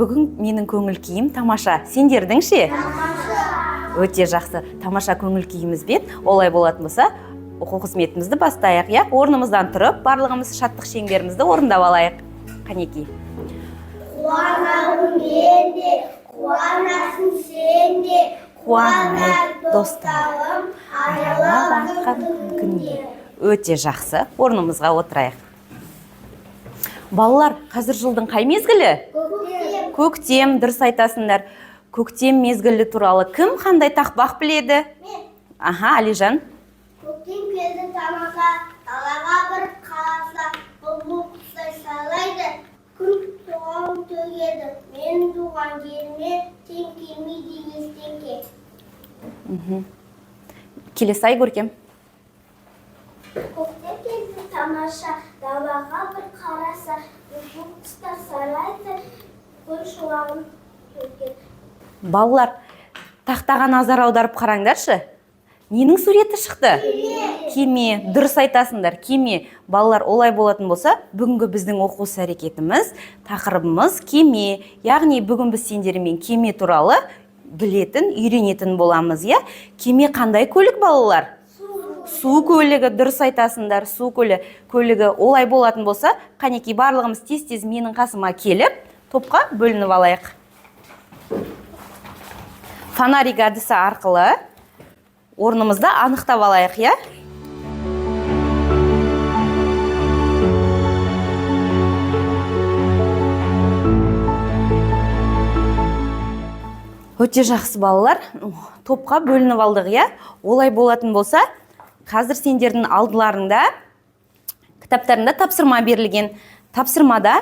Бүгін менің көңіл күйім тамаша. Сендердің ше? Өте жақсы. Тамаша көңіл күйімізбен олай болатын болса, оқу қызметімізді бастайық, иә? Орнымыздан тұрып, барлығымыз шаттық шеңберімізді орындап алайық. Қанеки. Қуанамын мен де, қуанасың сен де, Қуанайық, қуанар достарым, аралап атқан күнде. Өте жақсы. Орнымызға отырайық. Балалар, қазір жылдың қай мезгілі? Көктем. Көктем, дұрыс айтасыңдар. Көктем мезгілі туралы кім қандай тақпақ біледі? Мен. Аха, Алижан. Көктем келді тамаша, далаға бір қараса, бұлбұл құстай сарайды, күн соғын төгеді. Менің туған жеріме тең келмейді ештеңке. Келесі, Айкөркем. Көктем келді тамаша, далаға бір қараса, бұлбұл құстар сарайды, күн шуағын төгеді. Балалар, тақтаға назар аударып қараңдаршы. Ненің суреті шықты? Кеме. Дұрыс айтасыңдар, кеме. Балалар, олай болатын болса, бүгінгі біздің оқу іс әрекетіміз, тақырыбымыз кеме. Яғни бүгін біз сендермен кеме туралы білетін, үйренетін боламыз, иә? Кеме қандай көлік, балалар? Су көлігі, дұрыс айтасыңдар, су көлігі. Олай болатын болса, қанеки, барлығымыз тез-тез менің қасыма келіп, топқа бөлініп алайық. Фонарик әдісі арқылы орнымызды анықтап алайық, иә? Өте жақсы, балалар. Топқа бөлініп алдық, иә? Олай болатын болса, қазір сендердің алдыларыңда кітаптарында тапсырма берілген. Тапсырмада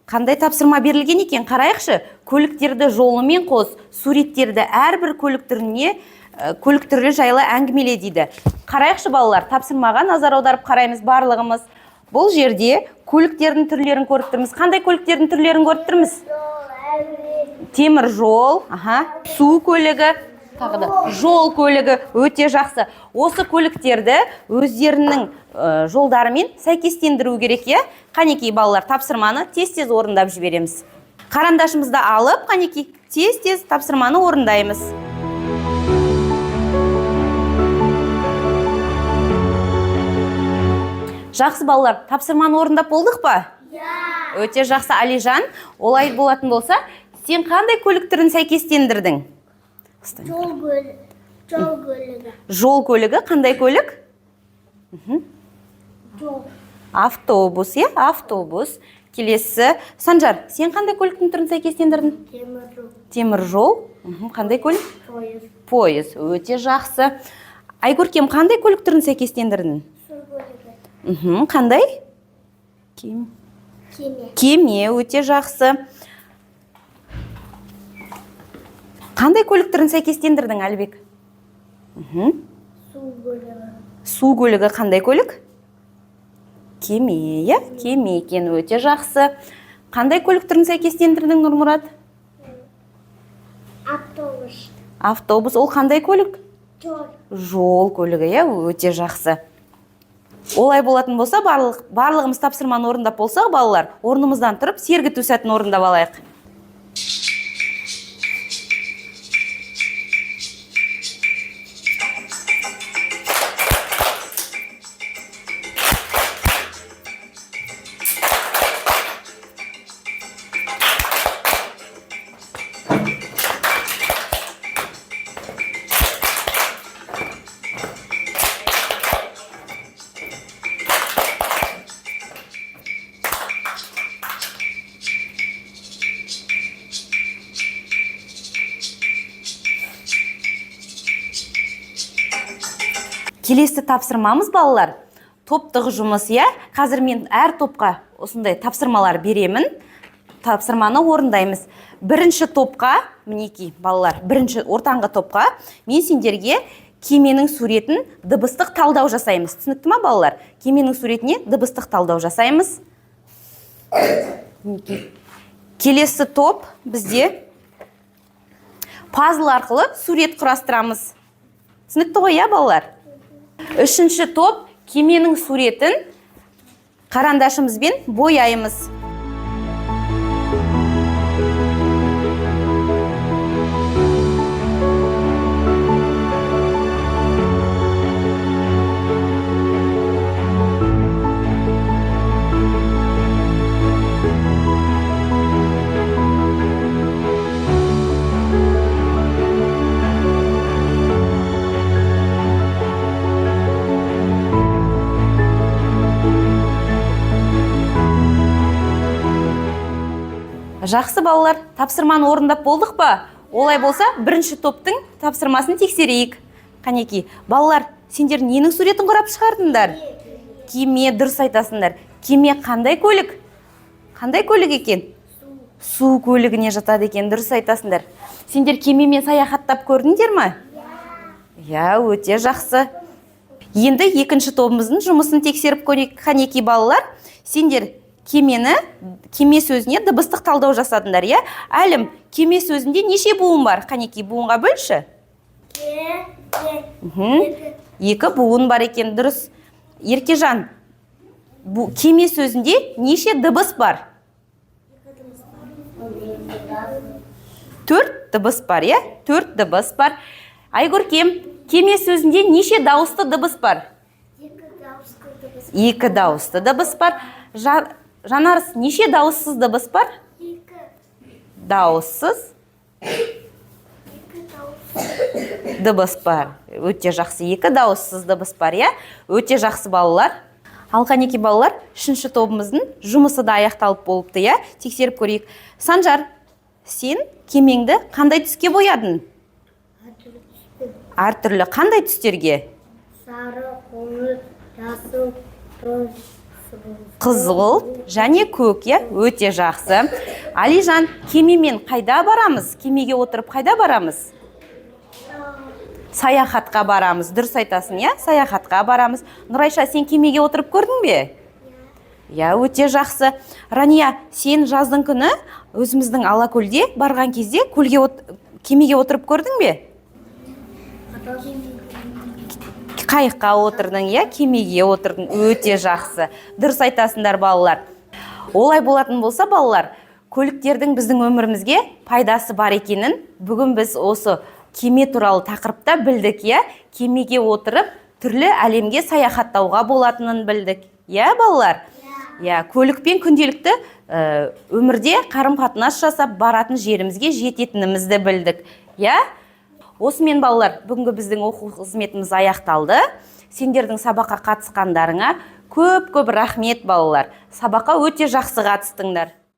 қандай тапсырма берілген екен, қарайықшы. Көліктерді жолымен қос, суреттерді әрбір көлік түріне, көлік түрі жайлы әңгімеле дейді. Қарайықшы, балалар, тапсырмаға назар аударып қараймыз барлығымыз. Бұл жерде көліктердің түрлерін көріп тұрмыз. Қандай көліктердің түрлерін көріп тұрмыз? Жол, әуе, Темір жол, аха, су көлігі, тағы да жол көлігі. Өте жақсы. Осы көліктерді өздерінің жолдарымен сәйкестендіру керек, иә? Қанекей, балалар, тапсырманы тез-тез орындап жібереміз. Қарандашымызды алып, қанекей, тез-тез тапсырманы орындаймыз. Жақсы, балалар, тапсырманы орындап болдық па? Иә. Өте жақсы, Алижан. Олай болатын болса, сен қандай көлік түрін сәйкестендірдің? Жол көлігі. Жол көлігі. Жол көлігі қандай көлік? Жол. Автобус, иә, автобус. Келесі, Санжар, сен қандай көліктің түрін сәйкестендірдің? Темір жол. Темір жол. Қандай көлік? Пойыз. Пойыз. Өте жақсы. Айкөркем, қандай көлік түрін сәйкестендірдің? Су көлігі. Қандай? Кеме. Кеме, өте жақсы. Қандай көлік түрін сәйкестендірдің, Әлібек? Су көлігі. Су көлігі қандай көлік? Кеме, иә? Кеме екен, өте жақсы. Қандай көлік түрін сәйкестендірдің, Нұрмұрат? Автобус. Автобус, ол қандай көлік? Жол. Жол көлігі, иә, өте жақсы. Олай болатын болса, барлығымыз тапсырманы орындап болсақ, балалар, орнымыздан тұрып, сергіту сәтін орындап алайық. Келесі тапсырмамыз, балалар, топтық жұмыс, иә? Қазір мен әр топқа осындай тапсырмалар беремін. Тапсырманы орындаймыз. Бірінші топқа, мінекей, балалар, бірінші ортаңғы топқа мен сендерге кеменің суретін дыбыстық талдау жасаймыз. Түсінікті ма, балалар? Кеменің суретіне дыбыстық талдау жасаймыз. Мінекей. Келесі топ бізде пазл арқылы сурет құрастырамыз. Түсінікті ғой, иә, балалар? Үшінші топ кеменің суретін қарандашымызбен бояймыз. Жақсы, балалар, тапсырманы орындап болдық па? Олай болса, бірінші топтың тапсырмасын тексерейік. Қанеки, балалар, сендер ненің суретін құрап шығардыңдар? Кеме, дұрыс айтасыңдар. Кеме қандай көлік? Қандай көлік екен? Су көлігіне жатады екен, дұрыс айтасыңдар. Сендер кемемен саяхаттап көрдіңдер ма? Иә, өте жақсы. Енді екінші тобымыздың жұмысын тексеріп көрейік. Қанеки, балалар, сендер кемені, кеме сөзіне дыбыстық талдау жасадыңдар, иә? Әлім, кеме сөзінде неше буын бар? Қанеки, буынға бөлші. Ке, ке. Екі буын бар екен, дұрыс. Еркежан, кеме сөзінде неше дыбыс бар? Төрт дыбыс бар, иә? Төрт дыбыс бар. Айгөркем, кеме сөзінде неше дауысты дыбыс бар? Екі дауысты дыбыс. Екі дауысты дыбыс бар. Жанарыс, неше дауыссыз дыбыс бар? Екі. Дауыссыз Екі дауыс. Дыбыс бар. Өте жақсы. Екі дауыссыз дыбыс бар, иә? Өте жақсы, балалар. Ал қанеки, балалар, үшінші тобымыздың жұмысы да аяқталып болыпты, иә? Тексеріп көрейік. Санжар, сен кемеңді қандай түске боядың? Әртүрлі түспен. Әртүрлі қандай түстерге? Сары, қоңыр, жасыл, роз, қызыл. Қызғылт және көк, иә? Өте жақсы. Алижан, кемемен қайда барамыз? Кемеге отырып қайда барамыз? Саяхатқа барамыз, дұрыс айтасың, иә? Саяхатқа барамыз. Нұрайша, сен кемеге отырып көрдің бе? Иә, өте жақсы. Рания, сен жаздың күні өзіміздің Алакөлде барған кезде көлге кемеге отырып көрдің бе? Қайыққа отырдың, иә, кемеге отырдың. Өте жақсы, дұрыс айтасыңдар, балалар. Олай болатын болса, балалар, көліктердің біздің өмірімізге пайдасы бар екенін бүгін біз осы кеме туралы тақырыпта білдік, иә? Кемеге отырып түрлі әлемге саяхаттауға болатынын білдік, иә, балалар? Иә, көлікпен күнделікті өмірде қарым қатынас жасап, баратын жерімізге жететінімізді білдік, иә? Осымен, балалар, бүгінгі біздің оқу қызметіміз аяқталды. Сендердің сабаққа қатысқандарыңа көп көп рахмет, балалар. Сабаққа өте жақсы қатыстыңдар.